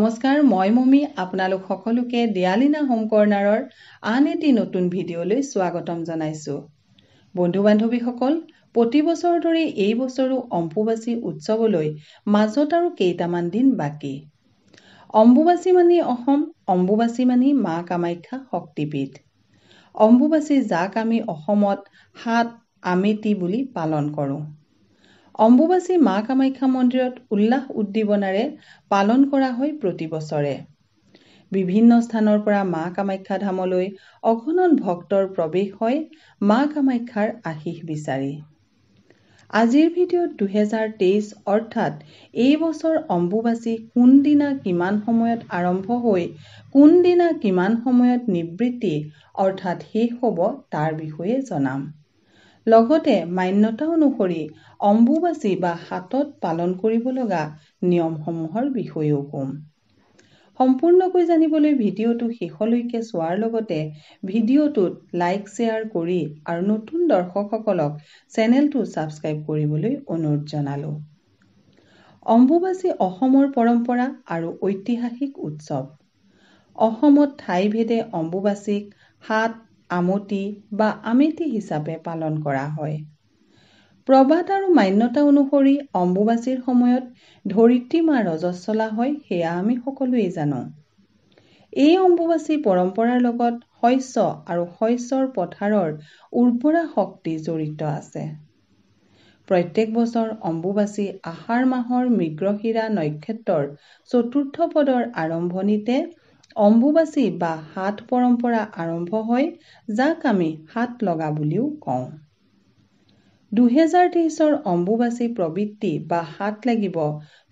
নমস্কাৰ, মই মমি আপোনালোক সকলোকে দিয়ালিনা হোম কৰ্ণাৰৰ আন এটি নতুন ভিডিঅ'লৈ স্বাগতম জনাইছোঁ। বন্ধু বান্ধৱীসকল, প্ৰতি বছৰৰ দৰে এই বছৰো অম্বুবাচী উৎসৱলৈ মাজত আৰু কেইটামান দিন বাকী। অম্বুবাচী মানি অসম, অম্বুবাচী মানি মা কামাখ্যা শক্তিপীঠ। অম্বুবাচী যাক আমি অসমত সাত আমেতি বুলি পালন কৰোঁ। অম্বুবাচী মা কামাখ্যা মন্দিৰত উল্লাস উদ্দীপনাৰে পালন কৰা হয় প্ৰতি বছৰে। বিভিন্ন স্থানৰ পৰা মা কামাখ্যা ধামলৈ অগণন ভক্তৰ প্ৰৱেশ হয় মা কামাখ্যাৰ আশীষ বিচাৰি। আজিৰ ভিডিঅ'ত 2023 অৰ্থাৎ এই বছৰ অম্বুবাচী কোনদিনা কিমান সময়ত আৰম্ভ হৈ কোনদিনা কিমান সময়ত নিবৃত্তি অৰ্থাৎ শেষ হ'ব তাৰ বিষয়ে জনাম। লগতে মান্যতা অনুসৰি অম্বুবাচী বা হাতত পালন কৰিব লগা নিয়মসমূহৰ বিষয়েও ক'ম। সম্পূৰ্ণকৈ জানিবলৈ ভিডিঅ'টো শেষলৈকে চোৱাৰ লগতে ভিডিঅ'টোত লাইক, শ্বেয়াৰ কৰি আৰু নতুন দৰ্শকসকলক চেনেলটো ছাবস্ক্ৰাইব কৰিবলৈ অনুৰোধ জনালোঁ। অম্বুবাচী অসমৰ পৰম্পৰা আৰু ঐতিহাসিক উৎসৱ। অসমত ঠাইভেদে অম্বুবাচীক সাত, আমতি বা আমেতি হিচাপে পালন কৰা হয়। প্ৰবাদ আৰু মান্যতা অনুসৰি অম্বুবাচীৰ সময়ত ধৰিত্ৰী মা ৰজস্বলা হয়, সেয়া আমি সকলোৱেই জানো। এই অম্বুবাচী পৰম্পৰাৰ লগত শস্য আৰু শস্যৰ পথাৰৰ উৰ্বৰা শক্তি জড়িত আছে। প্ৰত্যেক বছৰ অম্বুবাচী আহাৰ মাহৰ মৃগশিৰা নক্ষত্ৰৰ চতুৰ্থ পদৰ আৰম্ভণিতে অম্বুবাচী বা হাত পৰম্পৰা আৰম্ভ হয়, যাক আমি হাত লগা বুলিও কওঁ। 2023ৰ অম্বুবাচী প্ৰবৃত্তি বা হাত লাগিব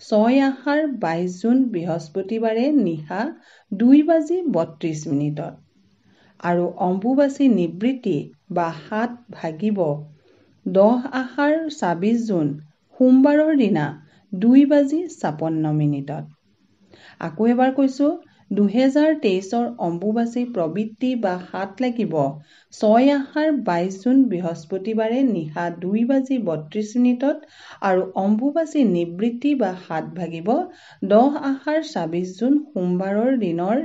6 আহাৰ 22 জুন বৃহস্পতিবাৰে নিশা 2:32 আৰু অম্বুবাচী নিবৃত্তি বা হাত ভাগিব 10 আহাৰ 26 জুন সোমবাৰৰ দিনা 2:56। আকৌ এবাৰ কৈছোঁ, 2023ৰ অম্বুবাচী প্ৰবৃত্তি বা হাত লাগিব 6 আহাৰ 22 জুন বৃহস্পতিবাৰে নিশা 2:32 আৰু অম্বুবাচী নিবৃত্তি বা হাত ভাগিব 10 আহাৰ 26 জুন সোমবাৰৰ দিনৰ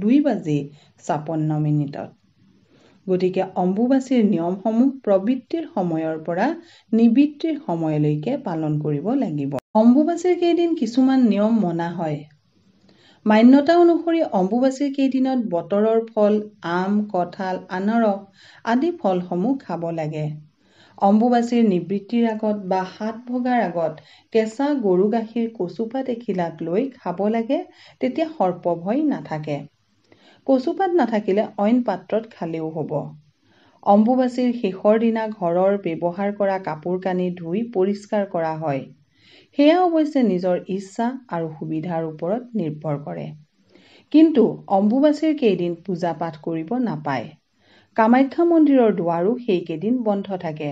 2:56। গতিকে অম্বুবাচীৰ নিয়মসমূহ প্ৰবৃত্তিৰ সময়ৰ পৰা নিবৃত্তিৰ সময়লৈকে পালন কৰিব লাগিব। অম্বুবাচীৰ কেইদিন কিছুমান নিয়ম মনা হয়। মান্যতা অনুসৰি অম্বুবাচীৰ কেইদিনত বতৰৰ ফল আম, কঁঠাল, আনাৰস আদি ফলসমূহ খাব লাগে। অম্বুবাচীৰ নিবৃত্তিৰ আগত বা হাত ভগাৰ আগত কেঁচা গৰু গাখীৰ কচুপাত এখিলাত লৈ খাব লাগে, তেতিয়া সৰ্পভয় নাথাকে। কচুপাত নাথাকিলে অইন পাত্ৰত খালেও হ'ব। অম্বুবাচীৰ শেষৰ দিনা ঘৰৰ ব্যৱহাৰ কৰা কাপোৰ কানি ধুই পৰিষ্কাৰ কৰা হয়। সেয়া অৱশ্যে নিজৰ ইচ্ছা আৰু সুবিধাৰ ওপৰত নিৰ্ভৰ কৰে। কিন্তু অম্বুবাচীৰ কেইদিন পূজা পাঠ কৰিব নাপায়। কামাখ্যা মন্দিৰৰ দুৱাৰো সেইকেইদিন বন্ধ থাকে।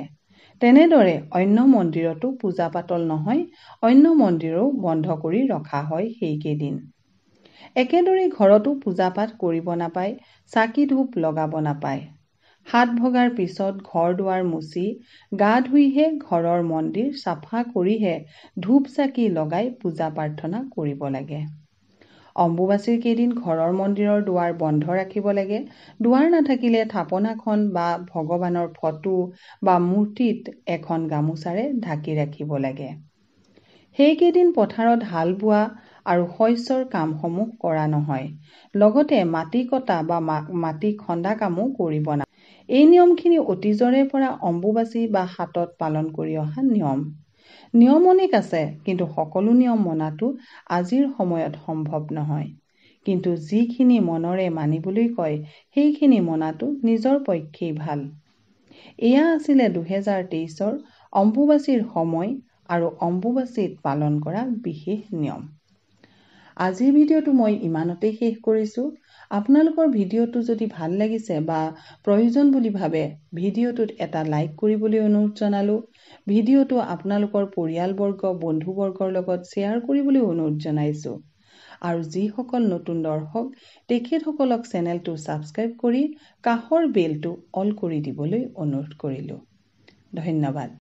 তেনেদৰে অন্য মন্দিৰতো পূজা পাতল নহয়, অন্য মন্দিৰো বন্ধ কৰি ৰখা হয় সেইকেইদিন। একেদৰে ঘৰতো পূজা পাঠ কৰিব নাপায়, চাকি ধূপ লগাব নাপায়। হাত ভগাৰ পিছত ঘৰ দুৱাৰ মুচি গা ধুইহে ঘৰৰ মন্দিৰ চাফা কৰিহে ধূপ চাকি লগাই পূজা প্ৰাৰ্থনা কৰিব লাগে। অম্বুবাচীৰ কেইদিন ঘৰৰ মন্দিৰৰ দুৱাৰ বন্ধ ৰাখিব লাগে। দুৱাৰ নাথাকিলে থাপনাখন বা ভগৱানৰ ফটো বা মূৰ্তিত এখন গামোচাৰে ঢাকি ৰাখিব লাগে। সেইকেইদিন পথাৰত হাল বোৱা আৰু শস্যৰ কামসমূহ কৰা নহয়, লগতে মাটি কটা বা মাটি খন্দা কামো কৰিব নাপায়। এই নিয়মখিনি অতীজৰে পৰা অম্বুবাচী বা হাতত পালন কৰি অহা নিয়ম। নিয়ম অনেক আছে, কিন্তু সকলো নিয়ম মনাটো আজিৰ সময়ত সম্ভৱ নহয়। কিন্তু যিখিনি মনৰে মানিবলৈ কয় সেইখিনি মনাটো নিজৰ পক্ষেই ভাল। এয়া আছিলে 2023ৰ অম্বুবাচীৰ সময় আৰু অম্বুবাচীত পালন কৰা বিশেষ নিয়ম। আজিৰ ভিডিঅ'টো মই ইমানতে শেষ কৰিছোঁ। আপোনালোকৰ ভিডিঅ'টো যদি ভাল লাগিছে বা প্ৰয়োজন বুলি ভাবে ভিডিঅ'টোত এটা লাইক কৰিবলৈ অনুৰোধ জনালোঁ। ভিডিঅ'টো আপোনালোকৰ পৰিয়ালবৰ্গ, বন্ধুবৰ্গৰ লগত শ্বেয়াৰ কৰিবলৈ অনুৰোধ জনাইছোঁ। আৰু যিসকল নতুন দৰ্শক তেখেতসকলক চেনেলটো ছাবস্ক্ৰাইব কৰি কাষৰ বেলটো অল কৰি দিবলৈ অনুৰোধ কৰিলোঁ। ধন্যবাদ।